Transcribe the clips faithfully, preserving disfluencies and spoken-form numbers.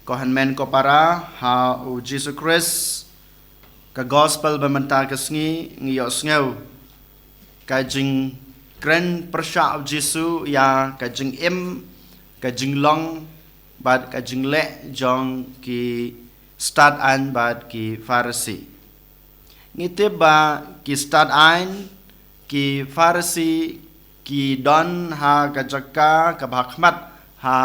Ko hynmen ko para ha u Jisu Khrist, ka gospel ba mynta ka sngi ngi ïohsngew ka jingkren pyrshah u Jisu ïa ka jingim, ka jinglong bad ka jingleh jong ki stad aiñ bad ki Pharisi. Ngi tip ba ki stad aiñ, ki Pharisi, ki don ha ka jaka kaba ha khmat ha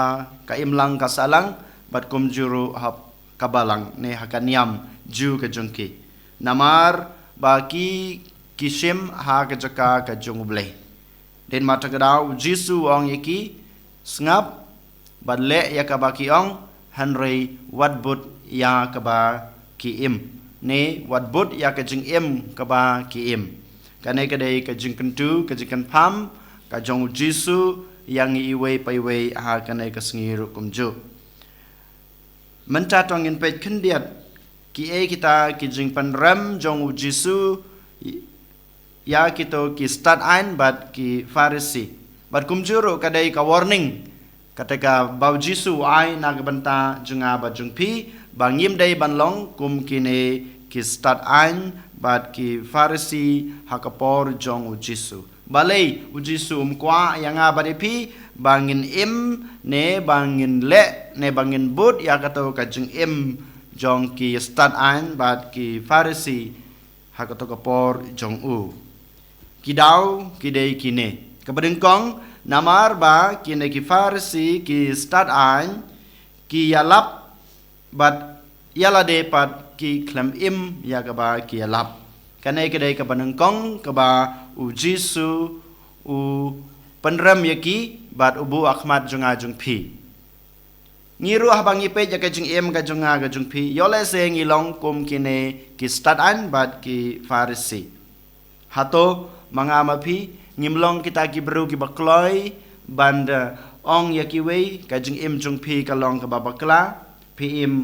ka imlang ka sahlang bad kumjuh ruh ha ka balang ne ha ka niam Jiw ka jong ki. Namar ba ki ki shim ha ka jaka ka jong U Blei. Dei namar kata ka daw u Jisu u ong ïa ki, sngap bad leh ïa kaba ki ong, hynrei wat bud ïa kaba ki im, ne wat bud ïa ka jingim kaba ki im. Kane ka dei ka jingkyntu, ka jingkynpham ka jong u Jisu ïa ngi iwei pa iwei ha kane ka sngi ruh kumjuh. Mynta to ngin peit khyndiat kiei kita ki jingpynrem jong u Jisu ïa kito ki stad aiñ bad ki Pharisi. Bad kumjuh ruh ka dei ka warning kata kaba u Jisu u ai na ka bynta jong nga bad jong phi, ba ngim dei ban long kum kine ki stad aiñ bad ki Pharisi ha ka por jong u Jisu. Balei u Jisu um kwah ïa nga bad ïa phi ba ngin im, ne ba ngin leh, ne ba ngin bud ïa kato ka jingim jong ki stad aiñ bad ki Pharisi ha kato ka por jong u? Ki daw ki dei kine. Kaba nyngkong, namar ba kine ki Pharisi, ki stad aiñ, ki ïalap bad ïa lade pat ki khlem im ïa kaba ki ïalap. Kane ka dei kaba nyngkong kaba u Jisu u pynrem ïa ki bad u buh ha khmat jong nga jong phi. Ngi ruh haba ngi peit ïa ka jingim ka jong nga ka jong phi, ïoh lehse ngi long kum kine ki stad aiñ bad ki Pharisi. Hato ma nga ma phi ngim long kita ki briew kiba kloi ban da ong ïa kiwei, ka jingim jong phi ka long kaba bakla, phi im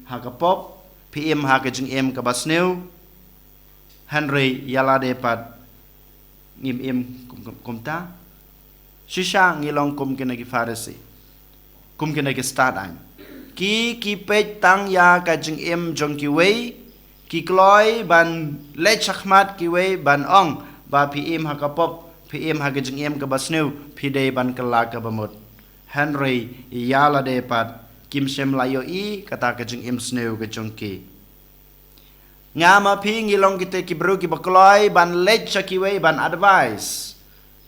ha ka pop, phi im ha ka jingim kaba sniew, hynrei ïa lade pat ngim im kum, kum, kumta? Shisha ngi long kum kine ki Pharisi, kum kine ki stad aiñ. Ki, ki peit tang ïa ka jingim jong kiwei, ki kloi ban leit shakhmat kiwei ban ong ba phi im ha ka pop, phi im ha ka jingim kaba sniew, phi dei ban kylla kaba mut. Hynrei ïa lade pat kim shym la ïohi kata ka jingim sniew ka jong ki. Nga ma phi ngi long kita ki briew kiba kloi ban leit sha kiwei ban advice.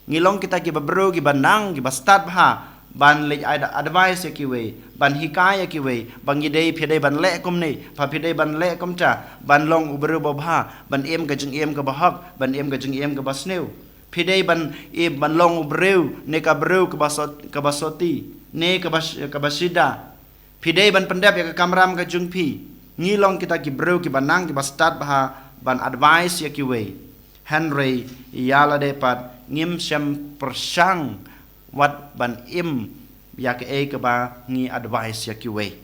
Ngi long kita kiba briew kiba nang kiba stad bha ban leit ad-, advice ïa kiwei, ban hikai ïa kiwei, ba ngi dei, phi dei ban leh kumne, pha phi dei ban leh kumta, ban long u briew ba bha, ban im ka jingim kaba hok, ban im ka jingim kaba sniew. Phi dei ban im, ban long u briew ne ka briew kaba sot-, kaba soti ne kaba sh-, kaba shida. Phi dei ban pyndep ïa ka kamram ka jong phi. Ngi long kita ki briew kiba nang kiba stad bha ban advice ïa kiwei. Hynrei ïa lade pat ngim shym pyrshang wat ban im ïa kaei kaba ngi advice ïa kiwei.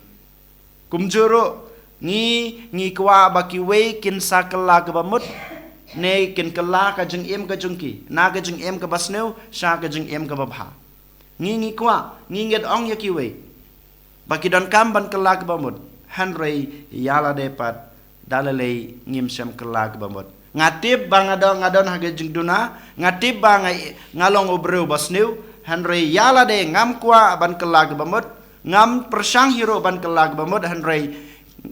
Kumjuh ruh ngi, ngi kwah ba kiwei kin sa kylla kaba mut ne kin kylla ka jingim ka jong ki na ka jingim kaba sniew sha ka jingim kaba bha. Ngi, ngi kwah, ngi ngeit ong ïa kiwei ba ki donkam ban kylla kaba mut. Hynrei ïa lade pat da lei lei ngim shym kylla kaba mut. Nga tip ba nga don, nga don ha ka jingduna, nga tip ba nga, nga long u briew ba sniew, hynrei ïa lade ngam kwah ban kylla kaba mut, ngam pyrshang hi ruh ban kylla kaba mut, hynrei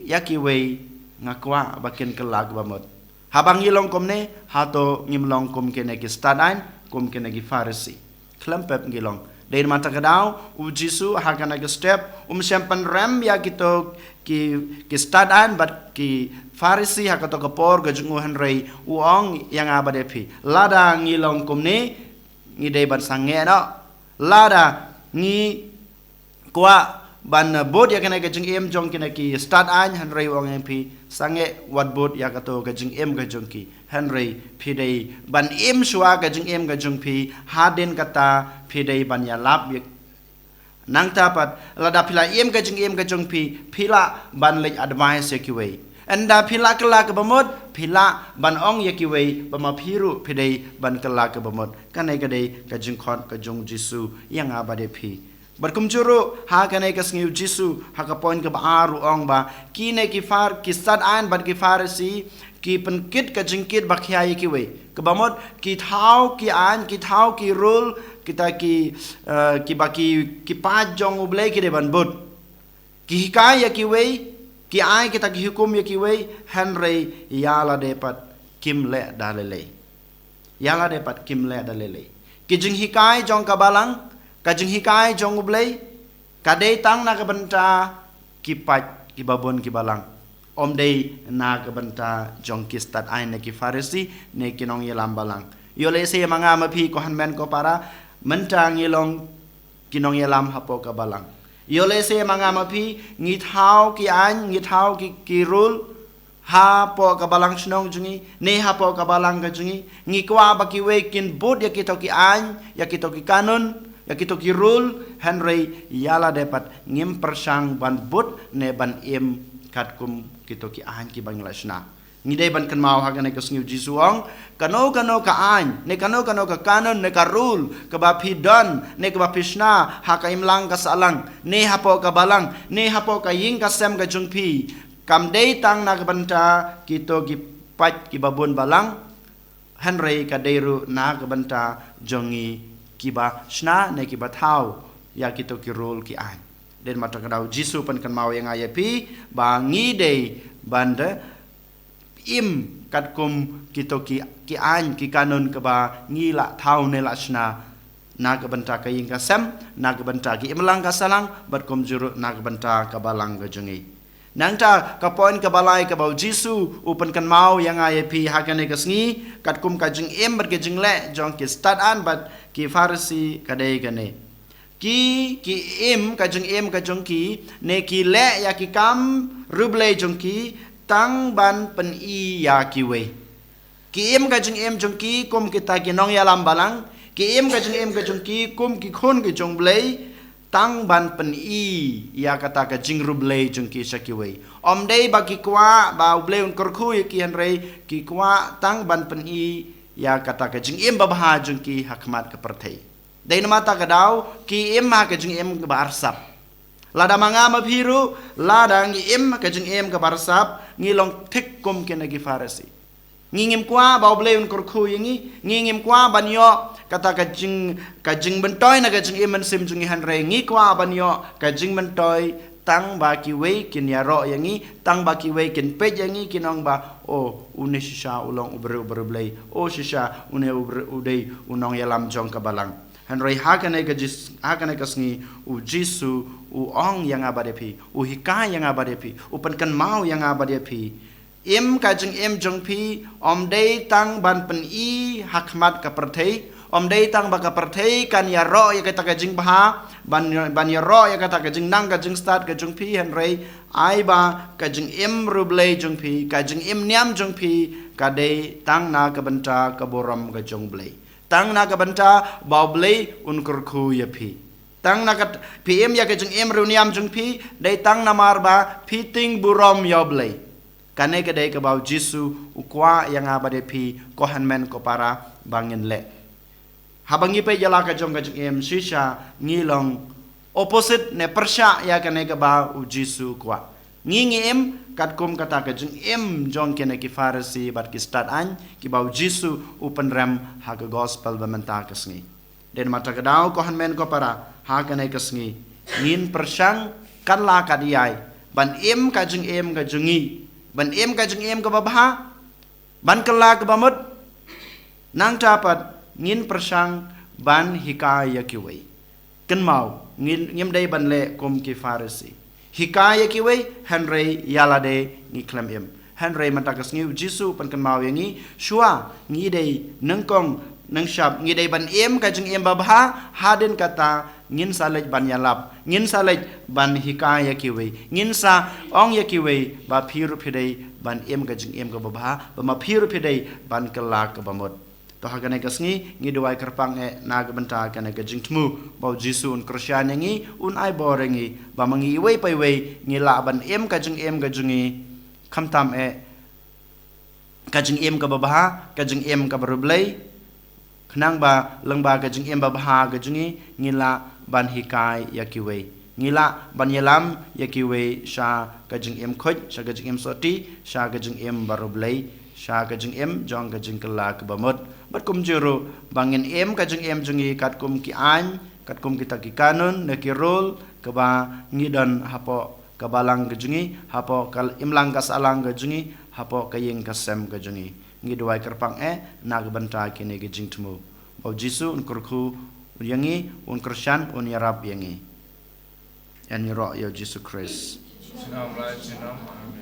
ïa kiwei nga kwah ba kin kylla kaba mut. Haba ngi long kumne, hato ngim long kum kine ki stad aiñ, kum kine ki Pharisi? Khlem pep ngi long. Dei namar kata ka daw u Jisu ha kane ka step um shym pynrem ïa kito ki, ki stad aiñ bad ki Pharisi ha kato ka por ka jong u, hynrei u ong ïa nga bad ïa phi, lada ngi long kumne, ngi dei ban sangeh noh. Lada ngi kwah ban, eh, bud ïa kane ka jingim jong kine ki stad aiñ, hynrei u ong ïa phi, sangeh wat bud ïa kato ka jingim ka jong ki. Hynrei phi dei ban im shuwa ka jingim ka jong phi, hadien kata phi dei ban ïalap ïa. Nangta pat lada phi la im ka jingim ka jong phi, phi lah ban leit advice ïa kiwei. Ynda phi lah kylla kaba mut, phi lah ban ong ïa kiwei ba ma phi ruh phi dei ban kylla kaba mut. Kane ka dei ka jingkhot ka jong u Jisu ïa nga bad ïa phi. Bad kumjuh ruh, ha kane ka sngi u Jisu, ha ka point kaba ar u ong ba, kine ki Phar-, ki stad aiñ bad ki Pharisi, ki pynkit ka jingkit ba khia ïa kiwei. Kaba mut, ki thaw, ki aiñ, ki thaw, ki rule, kita ki, eh, kiba ki, ki paid jong U Blei ki dei ban bud. Ki hikai ïa kiwei, ki ai kita ki hukum ïa kiwei, hynrei ïa lade pat kim leh da lei lei. Ïa lade pat kim leh da lei lei. Ki jinghikai jong ka balang, ka jinghikai jong U Blei, ka dei tang na ka bynta ki paid kiba bun ki balang. Ym dei na ka bynta jong ki stad aiñ ne ki Pharisi ne ki nongïalam balang. Ïoh lehse ma nga ma phi ko hynmen ko para, mynta ngi long ki nongïalam hapoh ka balang. Ïoh lehse ma nga ma phi, ngi thaw ki aiñ, ngi thaw ki, ki rule, hapoh ka balang shnong jong ngi, ne hapoh ka balang ka jong ngi, ngi kwah ba kiwei kin bud ïa kito ki aiñ, ïa kito ki kanun, ïa kito ki rule, hynrei ïa lade pat ngim pyrshang ban bud ne ban im katkum kito ki aiñ kiba ngi la shna. Ngi dei ban kynmaw ha kane ka sngi u Jisu u ong, kano kano ka aiñ, ne kano kano ka kanun, ne ka rule, kaba phi don, ne kaba phi shna, ha ka imlang ka sahlang, ne hapoh ka balang, ne hapoh ka ïing ka sem ka jong phi. Kam dei tang na ka bynta kito ki paid kiba bun balang, hynrei ka dei ruh na ka bynta jong ngi kiba shna ne kiba thaw ïa kito ki rule ki aiñ. Dei namar kata ka daw u Jisu pynkynmaw ïa nga ïa phi, ba ngi dei ban da im katkum kito ki, ki aiñ, ki kanun kaba ngi la thaw ne la shna, na ka bynta ka ïing ka sem, na ka bynta ki imlang ka sahlang, bad kumjuh ruh na ka bynta ka balang ka jong ngi. Nangta ka point kaba lai kaba u Jisu u pynkynmaw ïa nga ïa phi ha kane ka sngi, katkum ka jingim bad ka jingleh jong ki stad aiñ bad ki Pharisi ka dei kane. Ki, ki im ka jingim ka jong ki, ne ki leh ïa ki kam riewblei jong ki, tang ban pyni ïa kiwei. Ki im ka jingim jong ki kum kita ki nongïalam balang, ki im ka jingim ka jong ki kum ki khun ki jong Blei, tang ban pyni ïa kata ka jingriewblei jong ki sha kiwei. Ym dei ba ki kwah ba U Blei un kyrkhu ïa ki, hynrei ki kwah tang ban pyni ïa kata ka jingim babha jong ki ha khmat ka pyrthei. Dei namar kata ka daw, ki im ha ka jingim kaba arsap. Lada ma nga ma phi ruh, lada ngi im ha ka jingim kaba arsap, ngi long thik kum kine ki Pharisi. Ngi ngim kwah ba U Blei un kyrkhu ïa ngi, ngi ngim kwah ban ïoh kata ka jing, ka jingmyntoi na ka jingim mynsiem jong ngi, hynrei ngi kwah ban ïoh ka jingmyntoi tang ba kiwei kin ïaroh ïa ngi, tang ba kiwei kin peit ïa ngi, kin ong ba, "Oh, une shisha u long u briew, u briew Blei. Oh, shisha une u briew, u dei u nongïalam jong ka balang." Hynrei ha kane ka jis-, ha kane ka sngi u Jisu u ong ïa nga bad ïa phi, u hikai ïa nga bad ïa phi, u pynkynmaw ïa nga bad ïa phi. Im ka jingim jong phi, ym dei tang ban pyni ha khmat ka pyrthei, ym dei tang ba ka pyrthei kan ïaroh ïa kata ka jingbha, ban, ban ïaroh ïa kata ka jingnang ka jingstad ka jong phi, hynrei ai ba ka jingim riewblei jong phi, ka jingim niam jong phi, ka dei tang na ka bynta ka burom ka jong Blei. Tang na ka bynta ba U Blei un kyrkhu ïa phi. Tang na ka, phi im ïa ka jingim riewniam jong phi, dei tang namar ba phi tieng burom ïa U Blei. Kane ka dei kaba u Jisu u kwah ïa nga bad ïa phi, ko hynmen ko para, ba ngin leh. Haba ngi peit ïa la ka jong ka jingim, shisha ngi long opposite ne pyrshah ïa kane kaba u Jisu u kwah. Ngi, ngi im katkum kata ka jingim jong kine ki Pharisi bad ki stad aiñ, kiba u Jisu u pynrem ha ka gospel ba mynta ka sngi. Dei namar kata ka daw, ko hynmen ko para, ha kane ka sngi, ngin pyrshang katba lah katba ïai ban im ka jingim ka jong ngi, ban im ka jingim kaba bha, ban kylla kaba mut. Nangta pat ngin pyrshang ban hikai ïa kiwei. Kynmaw, ngin, ngim dei ban leh kum ki Pharisi. Hikai ïa kiwei, hynrei ïa lade ngi khlem im. Hynrei mynta ka sngi u Jisu u pynkynmaw ïa ngi, shuwa ngi dei nyngkong nyngshap, ngi dei ban im ka jingim babha, hadien kata ngin sa leit ban ïalap, ngin sa leit ban hikai ïa kiwei, ngin sa ong ïa kiwei ba phi ruh phi dei ban im ka jingim kaba bha, ba ma phi ruh phi dei ban kylla kaba mut. To ha kane ka sngi, ngi duwai kyrpang eh na ka bynta kane ka jingthmu ba u Jisu un kyrshan ïa ngi, un ai bor ïa ngi, ba ma ngi iwei pa iwei ngi lah ban im ka jingim ka jong ngi, khamtam eh ka jingim kaba bha, ka jingim kaba riewblei, khnang ba lyngba ka jingim babha ka jong ngi, ngi lah ban hikai ïa kiwei. Ngi lah ban ïalam ïa kiwei sha ka jingim khuid, sha ka jingim sotti, sha ka jingim bariewblei, sha ka jingim jong ka jingkylla kaba mut. Bad kumjuh ruh ba ngin im ka jingim jong ngi katkum ki aiñ, katkum kita ki kanun ne ki rule kaba ngi don hapoh ka balang ka jong ngi, hapoh ka imlang ka sahlang ka jong ngi, hapoh ka ïing ka sem ka jong ngi. Ngi duwai kyrpang eh na ka bynta kine ki jingthmu. Ba u Jisu un kyrkhu ïa ngi, un kyrshan, un ïarap ïa ngi. Ïaroh ïa u Jisu Khrist. Shnong lai shnong. Amen.